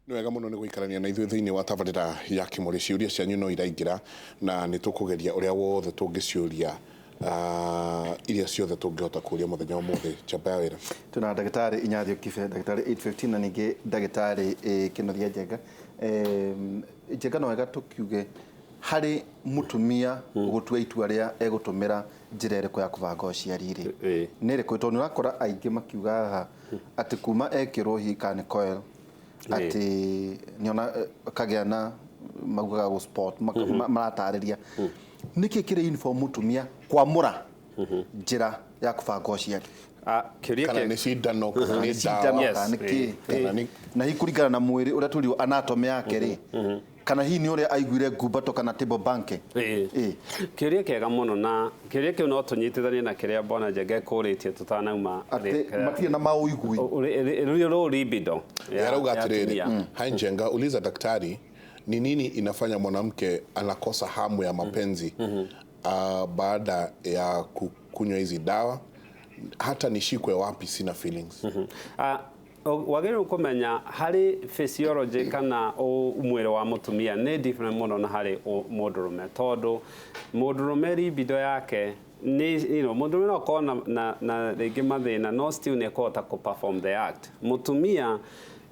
Nĩ wega mũno nĩ gũikarania na ithuĩ thĩinĩ wa tabarĩra ya Kĩmũrĩ. Ciũria cianyu no iraingĩra na nĩ tũkũgeria ũrĩa wothe tũngĩciũria, iria ciothe tũngĩhota kũria mũthenya ũmũthĩ. Njamba ya wĩra. Twĩna ndagĩtarĩ Inyathio Kibe, ndagĩtarĩ 815 na ningĩ ndagĩtarĩ Kĩnoria Njenga. Njenga, no wega tũkiuge harĩ mũtumia gũtua itua rĩa egũtũmĩra njĩra ĩrĩkũ ya kũbanga ũciari rĩ, nĩ ĩrĩkũ? Tondũ nĩ ũrakora aingĩ makiuga haha atĩ kuma ekĩrwo hihi kana nĩ coil, atĩ nĩona kagĩa na maugaga gũ spot maratarĩria nĩkĩ kĩrĩ uniform mũtumia kwamũra njĩra ya kũbanga ũciari. Ah, kĩũria kana nĩ cindano kana nĩ cindano ndawa. Kana nĩ kĩ Kana nĩ na hihi kũringana na mwĩrĩ ũrĩa tũriũ anatomy yake rĩ, kana hihi nĩ ũrĩa aiguire ngumbato kana table banke. Kĩũria kĩega mũno, na kĩũria kĩu no tũnyitithanie na kĩrĩa Bwana Njenge kũrĩtie tũtanauma. Atĩ matirĩ na maũigui. Rũrĩ rũu libido ya Yarauga ya atiriri, atumia. "Hi Njenga, uliza daktari ni nini inafanya mwanamke anakosa hamu ya mapenzi baada ya kukunywa hizi dawa. Hata nishikwe wapi sina feelings." Ah, wagĩrĩirwo kũmenya harĩ physiology kana mwĩrĩ wa mũtumia nĩ different mũno na harĩ mũndũrũme, tondũ mũndũrũme libido yake nĩ mũndũrũme no akorwo na rĩngĩ mathĩna, no still nĩ ekũhota kũ perform the act. Mũtumia,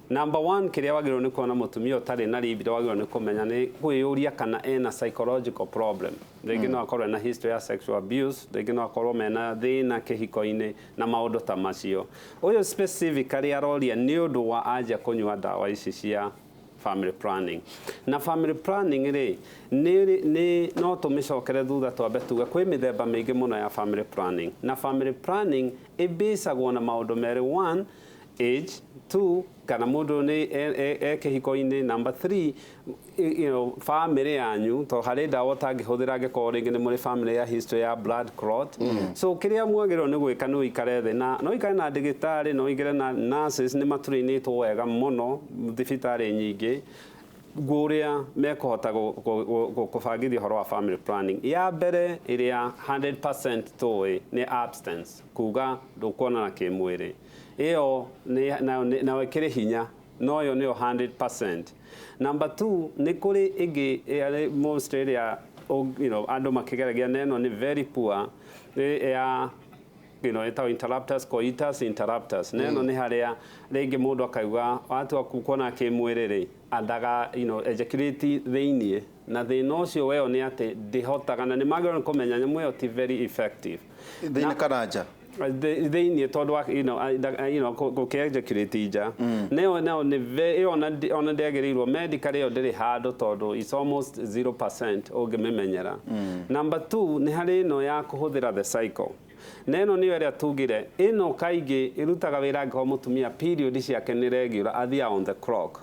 number one, kĩrĩa wagĩrĩirwo nĩ kuona mũtumia ũtarĩ na libido, wagĩrĩirwo nĩ kũmenya nĩ kwĩyũria kana ena psychological problem. Rĩngĩ no akorwo ena history ya sexual abuse, rĩngĩ no akorwo mena thĩna kĩhiko-inĩ na maũndũ ta macio. Ũyũ specifically aroria nĩ ũndũ wa anjia kũnyua ndawa ici cia family planning. Na family planning rĩ, nĩ no tũmĩcokere thutha twambe tuge kwĩ mĩthemba mĩingĩ mũno ya family planning. Na family planning ĩbĩcagwo na maũndũ merĩ: one, age; two, kana mũndũ nĩ e kĩhiko-inĩ; number three, family yanyu, to harĩ ndawa ũtangĩhũthĩra angĩkorwo rĩngĩ nĩ mũrĩ family ya history ya blood clot. So kĩrĩa mwagĩrĩirwo nĩ gwĩka nĩ ũikare thĩ na no ũikare na ndagĩtarĩ, no ũingĩre na nurses, nĩ matũrainĩtwo wega mũno thibitarĩ nyingĩ ũrĩa mekũhota kũbangithia ũhoro wa family planning. Ya mbere ĩrĩa 100% tũĩ nĩ abstinence, kuga ndũkuonana kĩmwĩrĩ. Ĩyo nayo ĩkĩrĩ hinya, no ĩyo nĩyo 100%. Number two, nĩ kũrĩ ĩngĩ ĩrĩa most ĩrĩa andũ makĩgeragia, na ĩno nĩ very poor, nĩ ya ĩtagwo interruptus coitus interruptus. Na ĩno nĩ harĩa rĩngĩ mũndũ akauga watua kuona kĩmwĩrĩ rĩ, andaga ejaculate thĩiniĩ, na thĩna ũcio weyo nĩ atĩ ndĩhotaga, na nĩ magĩrĩirwo nĩ kũmenya nyamũ ĩyo ti very effective. Thĩinĩ kana nja? Thĩiniĩ, tondũ wa gũkĩ ejaculate nja nayo nayo nĩ ĩyo ona ndĩagĩrĩirwo medical, ĩyo ndĩrĩ handũ tondũ it's almost 0% ũngĩmĩmenyera. Number two, nĩ harĩ ĩno ya kũhũthĩra the cycle, na ĩno nĩyo ĩrĩa tugire ĩno kaingĩ ĩrutaga wĩra angĩkorwo mũtumia period ciake nĩ regular, athiaga on the clock,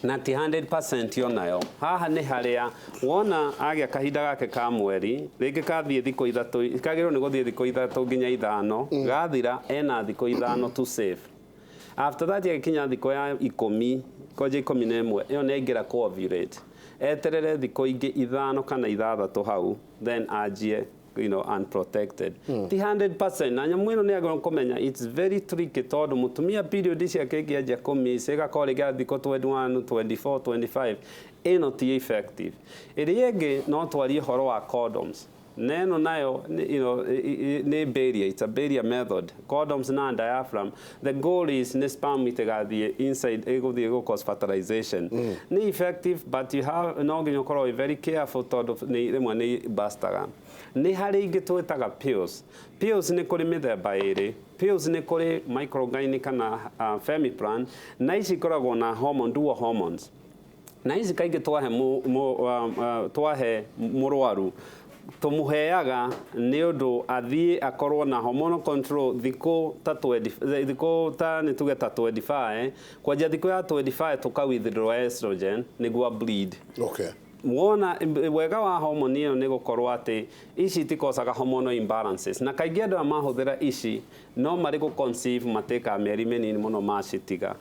na ti 100% onayo. Haha nĩ harĩa wona agĩa kahinda gake ka mweri, rĩngĩ kathiĩ thikũ 3, kagĩrĩirwo nĩ gũthiĩ thikũ 3 nginya 5, gathira ena thikũ 5 to save. After that, agĩkinya thikũ ya 10 kwanja 11, ĩyo nĩ aingĩra ku ovulate, eterere thikũ ingĩ 5 kana 6 hau, then anjie unprotected. Ti 100%. Na nyamũ ĩno nĩ agĩrĩirwo kũmenya it's very tricky, tondũ mũtumia period ciake ĩngĩanjia kũmiss, ĩgakorwo rĩngĩ thikũ 21, 24, 25, ĩno ti effective. Ĩrĩa ĩngĩ no twarie ũhoro wa condoms, na ĩno nayo nĩ barrier, it's a barrier method, condoms na diaphragm. The goal is nĩ sperm itigathiĩ inside, ĩgũthiĩ gũ cause fertilization. Nĩ effective, but you have no nginya ũkorwo wĩ very careful, tondũ nĩ rĩmwe nĩ bustaga. Nĩ harĩ ingĩ twĩtaga pills. Pills nĩ kũrĩ mĩthemba ĩrĩ. Pills nĩ kũrĩ Microgyne kana Femiplan, na ici ikoragwo na hormone, dual hormones, na ici kaingĩ twahe mũrwaru tũmũheaga nĩ ũndũ athiĩ akorwo na hormonal control thikũ ta 20, thikũ ta nĩ tuge ta 25, kwanjia thikũ ya 25 tũka withdraw estrogen nĩguo bleed. Wona wega wa hormone ĩyo nĩ gũkorwo atĩ ici itikocaga hormonal imbalances, na kaingĩ andũ aya mahũthĩra ici no marĩ gũ conceive matĩkaga mĩeri mĩnini mũno macitiga.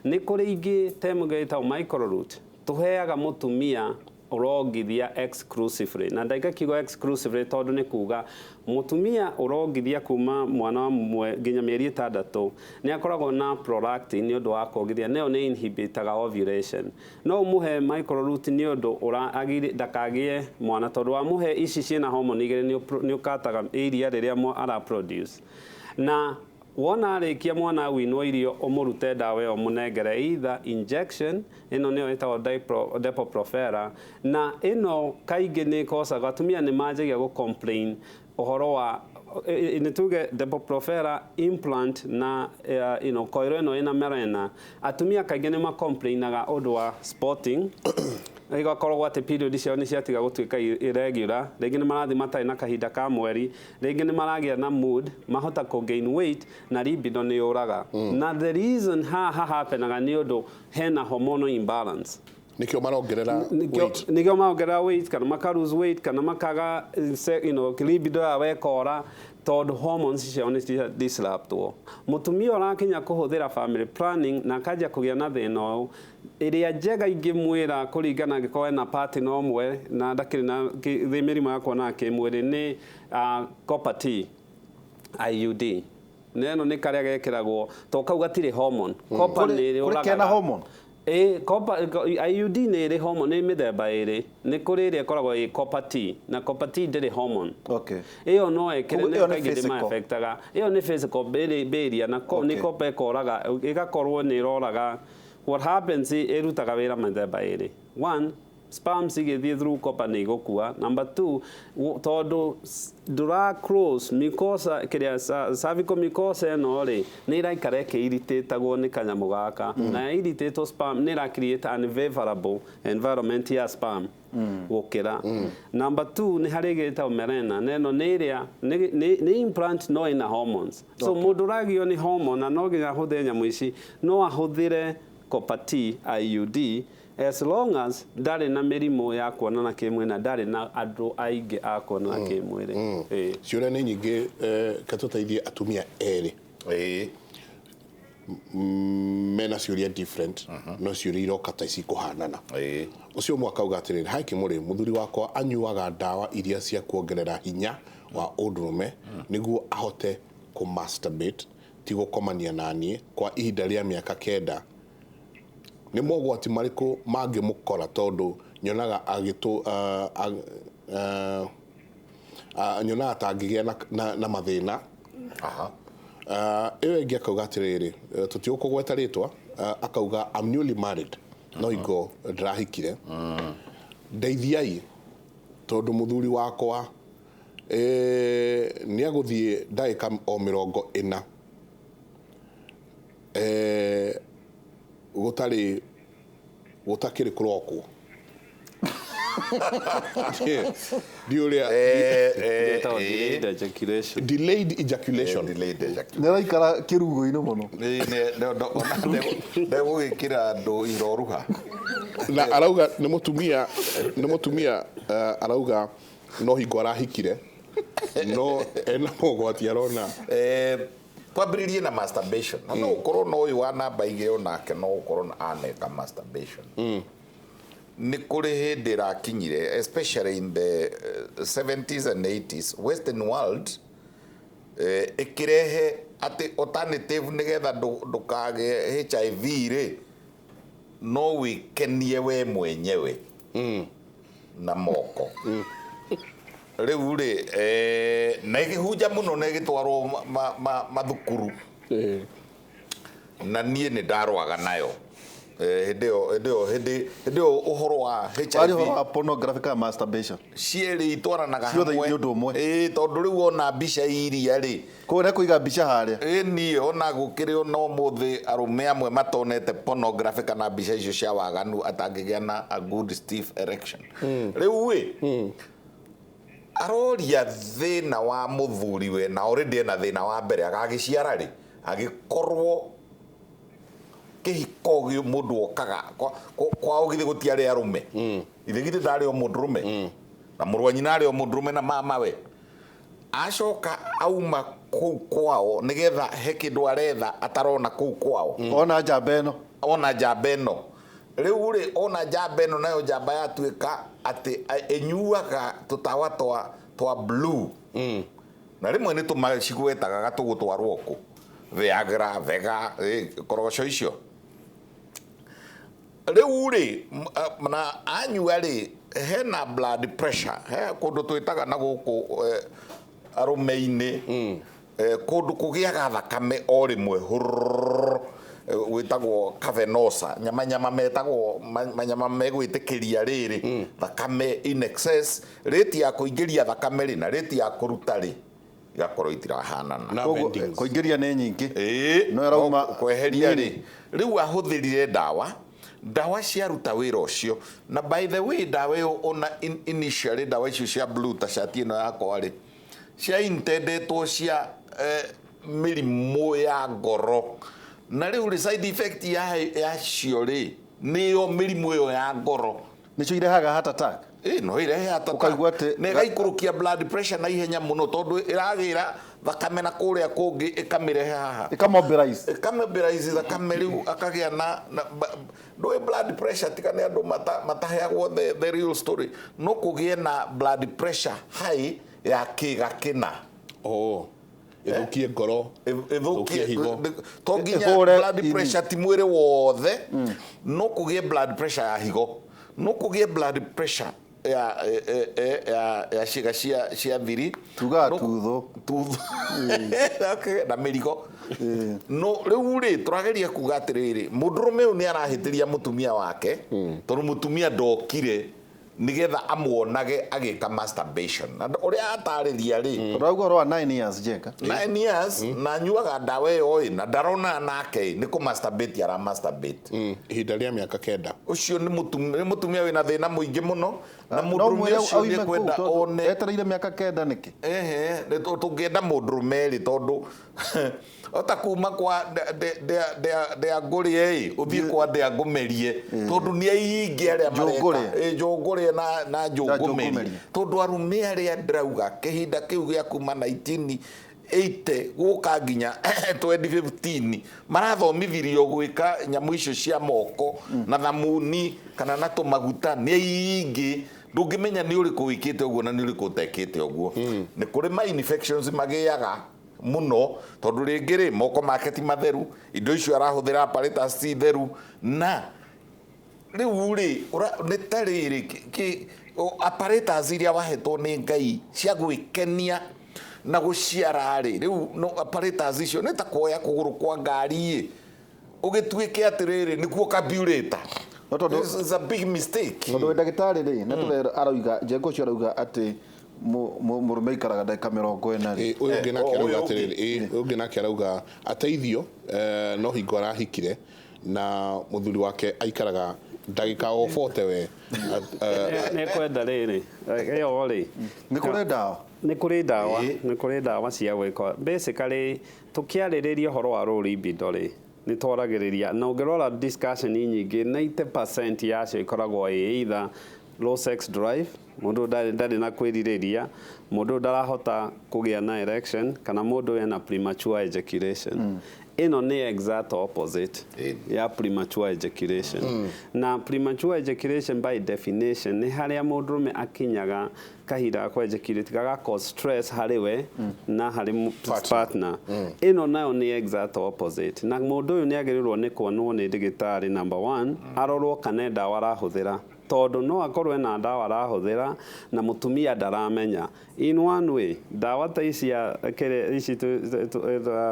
Nĩ kũrĩ ingĩ temu ĩtagwo Microlut, tũheaga mũtumia. Ũrongithia exclusively, na ndaiga kiugo exclusively tondũ nĩ kuga mũtumia ũrongithia kuma mwana wa nginya mĩeri 6 nĩ akoragwo na prolactin nĩ ũndũ wa kuongithia, nayo nĩ inhibitaga ovulation. No ũmũhe Microlut nĩ ũndũ ndakagĩe mwana, tondũ wamũhe ici ciĩna hormone igĩrĩ nĩ ũkataga iria rĩrĩa ara produce. Na wona arĩkia mwana winwo irio, ũmũrute ndawa ĩyo, ũmũnengere either injection, ĩno nĩyo ĩtagwo Depo-Provera. Na ĩno kaingĩ nĩ ĩkocaga atumia nĩ manjagia gũ complain ũhoro wa nĩ tuge Depo-Provera implant na coil ĩno ĩna Mirena. Atumia kaingĩ nĩ macomplainaga ũndũ wa spotting, igakoragwo atĩ period ciao nĩ ciatiga gũtuĩka irregular, rĩngĩ nĩ marathiĩ matarĩ na kahinda ka mweri, rĩngĩ nĩ maragĩa na mood, mahota kũ gain weight na libido nĩ yũraga. Na the reason haha happenaga nĩ ũndũ hena hormonal imbalance. Nĩkĩo marongerera weight. Nĩkĩo marongerera weight kana maka lose weight kana makaga libido yao ĩkora, tondũ hormones ciao nĩ disruptwo. Mũtumia ũrakinya kũhũthĩra family planning na akanjia kũgĩa na thĩna ũyũ, ĩrĩa njega ingĩmwĩra kũringana angĩkorwo ena partner ũmwe na ndakĩrĩ na mĩrimũ ya kuonana kĩmwĩrĩ nĩ Copper T IUD. Neno nĩ karĩa gekĩragwo to kau gatirĩ hormone. Copper nĩ Kũrĩ kena hormone? Ĩ, copper IUD nĩ ĩrĩ hormone, nĩ mĩthemba ĩrĩ. Nĩ kũrĩ ĩrĩa ĩkoragwo ĩ Copper T, na Copper T ndĩrĩ hormone. Ĩyo no ĩkĩre. Koguo ĩyo nĩ Kaingĩ physical. Ndĩma-affectaga. Ĩyo nĩ physical barrier na nĩ copper ĩkoraga, ĩgakorwo nĩ ĩroraga. What happens, ĩrutaga wĩra mĩthemba ĩrĩ. One, sperms igĩthiĩ through copper nĩ igũkua. Number two, tondũ ndũra close mucosa, kĩrĩa cervical mucosa ĩno rĩ, nĩ ĩraikara ĩkĩiritatagwo nĩ kanyamũ gaka, na irritatwo sperm nĩ ĩra create unfavorable environment ya sperm gũkĩra. Number two, nĩ harĩ ĩgĩtagwo Mirena, na ĩno nĩ ĩrĩa nĩ implant no ĩna hormones. So mũndũ ũragio nĩ hormone na no nginya ahũthĩre nyamũ ici, no ahũthĩre Copper T IUD as long as ndarĩ na mĩrimũ ya kuonana kĩmwĩrĩ na ndarĩ na andũ aingĩ a kuonana kĩmwĩrĩ. Ĩĩ. Ciũria nĩ nyingĩ, ke tũteithie atumia erĩ mena ciũria different, no ciũria iroka ta ici kũhanana. Ũcio ũmwe akauga atĩrĩrĩ, "Hi Kĩmũrĩ, mũthuri wakwa anyuaga ndawa iria cia kuongerera hinya wa ũndũrũme nĩguo ahote kũ masturbate, ti gũkomania naniĩ, kwa ihinda rĩa mĩaka 9. Nĩ mogwati marĩkũ mangĩmũkora? Tondũ nyonaga agĩtũ nyonaga ta angĩgĩa na mathĩna." Ĩyo ĩngĩ akauga atĩrĩrĩ, tũtigũkũgweta rĩtwa, akauga, "I'm newly married, no ingo ndĩrahikire. Ndeithiai tondũ mũthuri wakwa nĩ agũthiĩ ndagĩka o 40 gũtarĩ gũtakĩrĩ kũrokwo." Ndi ũrĩa Ĩtagwo delayed ejaculation. Delayed ejaculation. Delayed ejaculation. Nĩ araikara kĩrugo-inĩ mũno. Ndegũgĩkĩra andũ iroruha. Na arauga nĩ mũtumia, arauga no hingo arahikire no ena mogwati arona. Twambĩrĩrie na masturbation, na no ũkorwo na ũyũ wa namba 2 onake no ũkorwo na aneka masturbation. Nĩ kũrĩ hĩndĩ ĩrakinyire, especially in the 70s and 80s, western world ĩkĩrehe atĩ alternative nĩgetha ndũkagĩe HIV rĩ, no wĩkenie we mwenyewe na moko. Rĩu rĩ, na ĩkĩhunja mũno na ĩgĩtwarwo mathukuru. Na niĩ nĩ ndarwaga nayo. Hĩndĩ ĩyo ũhoro wa Wari ũhoro HIV. Wa pornography kana masturbation? Cierĩ itwaranaga Ciothe hamwe. nĩ ũndũ ũmwe. Ĩĩ, tondũ rĩu ona mbica iria rĩ, Koguo nĩ kũiga mbica harĩa. Ĩ, niĩ ona gũkĩrĩ ona ũmũthĩ arũme amwe matonete pornography kana mbica icio cia waganu atangĩgĩa na a good stiff erection. Rĩu ĩ, aroria thĩna wa mũthuri we na already ena thĩna wa mbere, agagĩciara rĩ, agĩkorwo kĩhiko gĩ mũndũ okaga kwao githĩ gũtiarĩ arũme? Ithe githĩ ndarĩ o mũndũrũme, na mũrũ wa nyina arĩ o mũndũrũme, na mamawe acoka auma kũu kwao nĩgetha he kĩndũ aretha atarona kũu kwao. Ona njamba ĩno. Ona njamba ĩno. Rĩu rĩ, ona njamba ĩno nayo njamba yatuĩka atĩ ĩnyuaga tũtawa twa blue, na rĩmwe nĩ tũmacigwetaga gatũgũtwarwo kũ Viagra, Vega, korogoco icio. Rĩu rĩ, na anyua rĩ, hena blood pressure, he kũndũ twĩtaga na gũkũ arũme-inĩ, kũndũ kũgĩaga thakame o rĩmwe hũrũrũ, gwĩtagwo cavernosa, nyama nyama metagwo manyama megwĩtĩkĩria rĩrĩ thakame in excess, rate ya kũingĩria thakame rĩ na rate ya kũruta rĩ igakorwo itirahanana. Na Koguo, bendings. kũingĩria nĩ nyingĩ. Ĩĩ, No ĩrauma kweheria rĩ nini. Rĩu ahũthĩrire ndawa, ndawa ciaruta wĩra ũcio. Na by the way, ndawa ĩyo ona initially ndawa icio cia blue ta cati ĩno yakwa rĩ, cia intendetwo cia mĩrimũ ya ngoro, na rĩu rĩ, side effect ya yacio rĩ, nĩyo mĩrimũ ĩyo ya ngoro. Nĩcio irehaga heart attack. Ĩ no irehe atata. Ũkaigua atĩ- Na ĩgaikũrũkia blood pressure na ihenya mũno, tondũ ĩragĩra thakame na kũrĩa kũngĩ ĩkamĩrehe haha. Ĩkamobilize. Ĩkamobilize thakame, rĩu akagĩa na ndũĩ blood pressure, tiga nĩ andũ mataheagwo the real story, no kũgĩe na blood pressure high ya kĩga kĩna. Oh, ĩthũkie ngoro. Ĩthũkie Ĩthũkie higo. To nginya Ĩhũre blood ini. pressure ti mwĩrĩ wothe, no kũgĩe blood pressure ya higo, no kũgĩe blood pressure ya ciĩga cia thiri. Tugaga tutho. Tutho. Okay, na mĩrigo. No rĩu rĩ, tũrageria kuga atĩrĩrĩ, mũndũrũme ũyũ nĩ arahĩtĩria mũtumia wake, tondũ mũtumia ndokire nĩgetha amuonage agĩka masturbation, na ũrĩa atarĩria rĩ, Ũrauga ũhoro wa 9 years, Njenga. 9 years, na anyuaga ndawa ĩyo ĩ, na ndaronana nake ĩ, nĩ kũ masturbate ara masturbate. Ihinda rĩa mĩaka 9. Ũcio nĩ mũtumia wĩna thĩna mũingĩ mũno, na No mũndũrũme mwĩre ũcio auime nĩ kũu ekwenda tondũ one etereire mĩaka 9 nĩkĩ? Ehe, nĩ tũngĩenda mũndũrũme rĩ, tondũ ota kuma kwa ndĩa ngũrĩe ĩ, ũthiĩ kwa ndĩa ngũmerie, tondũ nĩ aingĩ arĩa mareka. Njũngũrĩe. Ĩ, njũngũrĩe na njũngũmerie. Njũngũmerie. Tondũ arũme arĩa ndĩrauga kĩhinda kĩu gĩa kuma 1980 gũka nginya 2015 marathomithirio gwĩka nyamũ icio cia moko na thamuni kana na tũmaguta nĩ aingĩ. Ndũngĩmenya nĩ ũrĩkũ wĩkĩte ũguo na nĩ ũrĩkũ ũtekĩte ũguo. Nĩ kũrĩ ma infections magĩaga mũno, tondũ rĩngĩ rĩ, moko make ti matheru, indo icio arahũthĩra, apparatus ti theru. Na rĩu rĩ, nĩ ta rĩrĩ apparatus iria wahetwo nĩ Ngai cia gwĩkenia na gũciara rĩ, rĩu no apparatus icio nĩ ta kuoya kũgũrũ kwa ngari ĩ, ũgĩtuĩke atĩrĩrĩ nĩkuo carburetor. No tondũ- This is a big mistake. Tondũ wĩ ndagĩtarĩ rĩ, nĩ tũrera arauga, Njenga ũcio arauga atĩ mũrũme aikaraga ndagĩka 40 rĩ. Ĩ, ũyũ ũngĩ nake Oh, arauga ũyũ ũngĩ. atĩrĩrĩ, ĩ, ũyũ ũngĩ nake arauga ateithio, no hingo arahikire na mũthuri wake aikaraga ndagĩka o 40 we. Nĩ kwenda rĩrĩ ĩyo rĩ. Nĩ kũrĩ ndawa? Nĩ kũrĩ ndawa. Ĩĩ. Nĩ kũrĩ ndawa cia gwĩka. Basically, tũkĩarĩrĩria ũhoro wa low libido rĩ, nĩ twaragĩrĩria na ũngĩrora discussion nyingĩ, 90% yacio ikoragwo ĩ either low sex drive, mũndũ ndarĩ na kwĩrirĩria, mũndũ ndarahota kũgĩa na erection, kana mũndũ ena premature ejaculation. Ĩno nĩ exact opposite Ĩĩ. ya premature ejaculation. Na premature ejaculation by definition nĩ harĩa mũndũrũme akinyaga kahinda ga kũ ejaculate gaga cause stress harĩ we na harĩ Partner. partner. Ĩno nayo nĩ exact opposite, na mũndũ ũyũ nĩ agĩrĩirwo nĩ kuonwo nĩ ndagĩtarĩ, number one, arorwo kana ndawa arahũthĩra, tondũ no akorwo ena ndawa arahũthĩra na mũtumia ndaramenya. In one way, ndawa ta ici ya ici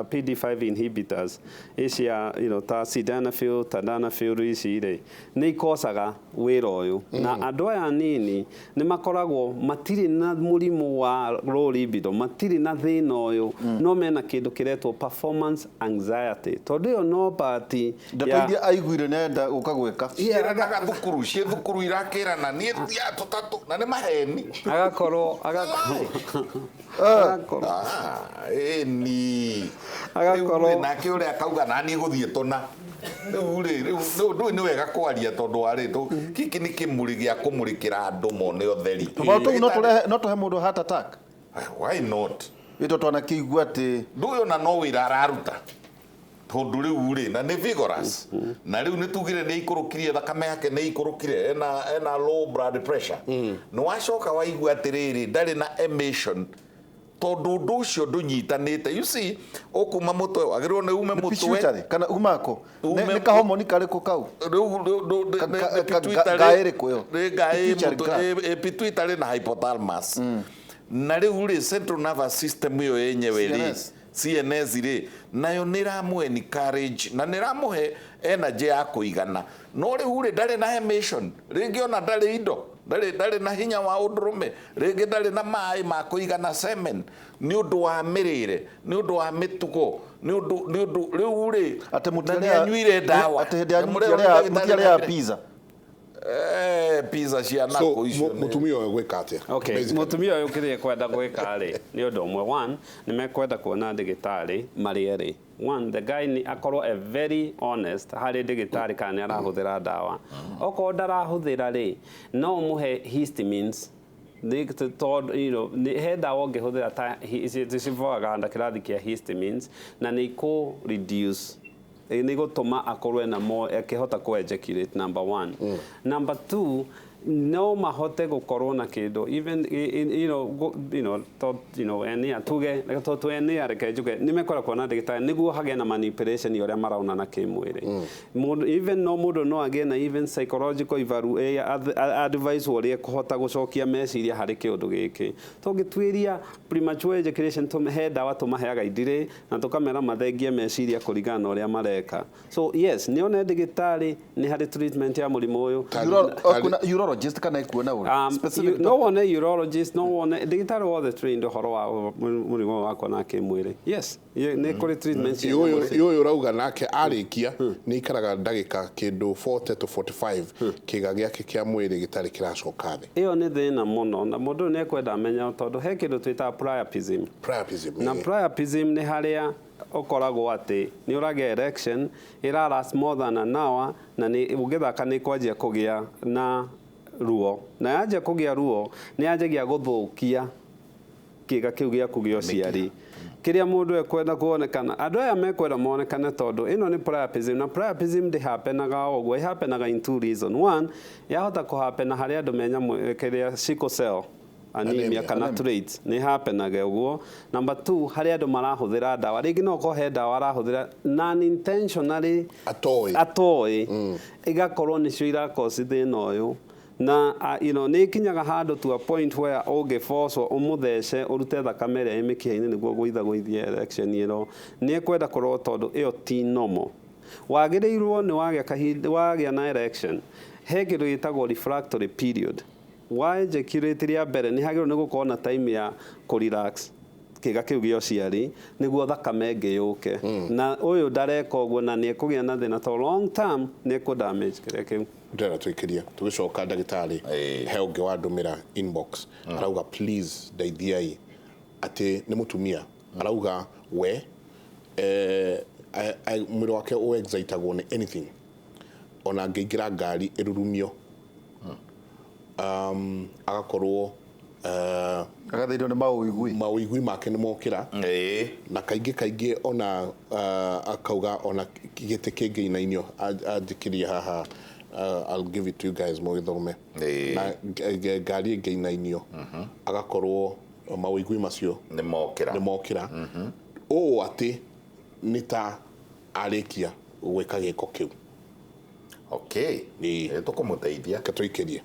PD5 inhibitors ici ya ta sildenafil, tadalafil, ici rĩ, nĩ ikocaga wĩra ũyũ, na andũ aya anini nĩ makoragwo matirĩ na mũrimũ wa low libido, matirĩ na thĩna ũyũ, no mena kĩndũ kĩretwo performance anxiety, tondũ ĩyo no part Ndeto iria aiguire nĩ enda gũka gwĩka. Ciĩranaga thukuru, ciĩ thukuru irakĩrana niĩ tia tũtatũ, na nĩ maheni. Agakorwo Ah, ĩni. Agakorwo- Rĩu nake ũrĩa akauga naniĩ gũthiĩ tũna. Rĩu rĩ, rĩu ndũĩ nĩ wega kwaria, tondũ wa rĩ, gĩkĩ nĩ kĩmũrĩ gĩa kũmũrĩkĩra andũ mone ũtheri. Tũmaũndũ tũu no tũrehe, no tũhe mũndũ heart attack. Why not? Ĩto twanakĩigua atĩ Ndũĩ ona no wĩra araruta. Tondu riu ri na ni vigorous na riu ni tugire ni ikurukirie thakame yake ni ikurukire ena low blood pressure. Ni wacoka waigua atiriri ndari na emission tondu undu ucio ndunyitanite. You see, ukuma mutwe wagirwo ni ume mutwe Pituitary kana umako ni ka hormone kariko kau pituitary na hypothalamus na riu ri central nervous system iyo yenyewe ri CNS ri nayo nĩ ĩramũhe encourage na nĩ ĩramũhe energy ya kũigana no rĩu rĩ ndarĩ na emission rĩngĩ ona ndarĩ indo ndarĩ na hinya wa ũndũrũme rĩngĩ ndarĩ na maĩ ma kũigana semen nĩ ũndũ wa mĩrĩre nĩ ũndũ wa mĩtugo nĩ ũndũ rĩu rĩ na nĩ anyuire ndawa atĩ hĩndĩ ya pizza pizza cia nako icio. Mutumia ũyũ gwĩka atĩa? Okay, mutumia ũyũ kĩrĩa ekwenda gwĩka rĩ nĩ ũndũ ũmwe. One, nĩ mekwenda kuona ndagĩtarĩ marĩ erĩ. One, the guy nĩ akorwo a very honest harĩ ndagĩtarĩ kana nĩ arahũthĩra ndawa. Okorwo ndarahũthĩra rĩ, no ũmũhe histamines. He ndawa ũngĩhũthĩra ta civoaga na kĩrathi kĩa histamines na nĩ ikũ reduce nĩ gũtũma akorwo na more akĩhota kũ ejaculate, number one. Number two, no mahote gũkorwo na kĩndũ even enia tuge to enia reke njuge nĩ mekwenda kuona ndagĩtarĩ nĩguo hagĩe na manipulation ya ũrĩa maraonana kĩmwĩrĩ. Mũndũ even no mũndũ no agĩe na even psychological advice ũrĩa ekũhota gũcokia meciria harĩ kĩũndũ gĩkĩ. Tũngĩtuĩria premature ejaculation he ndawa tũmaheaga ithirĩ na tũkamera mathengie meciria kũringana na ũrĩa mareka. So yes, nĩ one ndagĩtarĩ nĩ harĩ treatment ya mũrimũ ũyũ. Urologist kana ikuona uri specific no one urologist no one ndagĩtarĩ wothe trained ũhoro wa mũrimũ wa kuona kĩmwĩrĩ. Yes, nĩ kũrĩ treatment ũyũ ũrauga nake arĩkia nĩ ikaraga ndagĩka kĩndũ 40 to 45 kĩga gĩake kĩa mwĩrĩ gĩtarĩ kĩracoka thĩ. Ĩyo nĩ thĩna mũno na mũndũ nĩ ekwenda amenya tondũ he kĩndũ twĩtaga priapism. Priapism na priapism nĩ harĩa ũkoragwo atĩ nĩ ũragĩa erection ĩra last more than an hour na nĩ ũngĩthaka nĩ kwanjia kũgĩa na ruo na yanjia kũgĩa ruo nĩ yanjagia gũthũkia kĩga kĩu gĩaku gĩa ũciari kĩrĩa mũndũ ekwenda kuonekana. Andũ aya mekwenda monekane tondũ ĩno nĩ priapism na priapism ndĩhapenaga o ũguo, ĩhapenaga in two reason. One, yahota kũhapena harĩ andũ me nyamũ kĩrĩa sickle cell anemia kana traits nĩ hapenaga ũguo. Number two, harĩ andũ marahũthĩra ndawa rĩngĩ no ũkorwo he ndawa arahũthĩra non intentionally atoĩ igakorwo nĩcio irakosi thĩna ũyũ na nĩ ikinyaga handũ to a point where ũngĩbocwo ũmũthece ũrute thakame ĩrĩa ĩ mĩkiha-inĩ nĩguo gũithagũithia erection ĩno nĩ ekwenda kũrorwo tondũ ĩyo ti normal. Wagĩrĩirwo nĩ wagĩa kahinda wagĩa na erection he kĩndũ gĩtagwo refractory period. Wa ejaculate rĩa mbere nĩ hagĩrĩirwo nĩ gũkorwo na time ya kũ relax kĩga kĩu gĩa ũciari nĩguo thakame ĩngĩ yũke na ũyũ ndareka ũguo na nĩ ekũgĩa na thĩna to long term nĩ ekũ damage kĩrĩa kĩu. Ndĩrenda twĩkĩrie tũgĩcoka ndagĩtarĩ he ũngĩ wandũmĩra inbox arauga please ndeithiai atĩ nĩ mũtumia arauga we mwĩrĩ wake ũexcitagwo nĩ anything ona angĩingĩra ngari ĩrurumio agakorwo agathĩnio nĩ maũigui maũigui make nĩ mokĩra na kaingĩ kaingĩ ona akauga ona gĩtĩ kĩngĩinainio anjĩkĩrie haha. I'll give it to you guys mũgĩthome na ngari ĩngĩinainio agakorwo maũigui macio nĩ mokĩra ũũ atĩ nĩ ta arĩkia gwĩka gĩko kĩu. Okay, tũkũmũteithia tũikĩrie.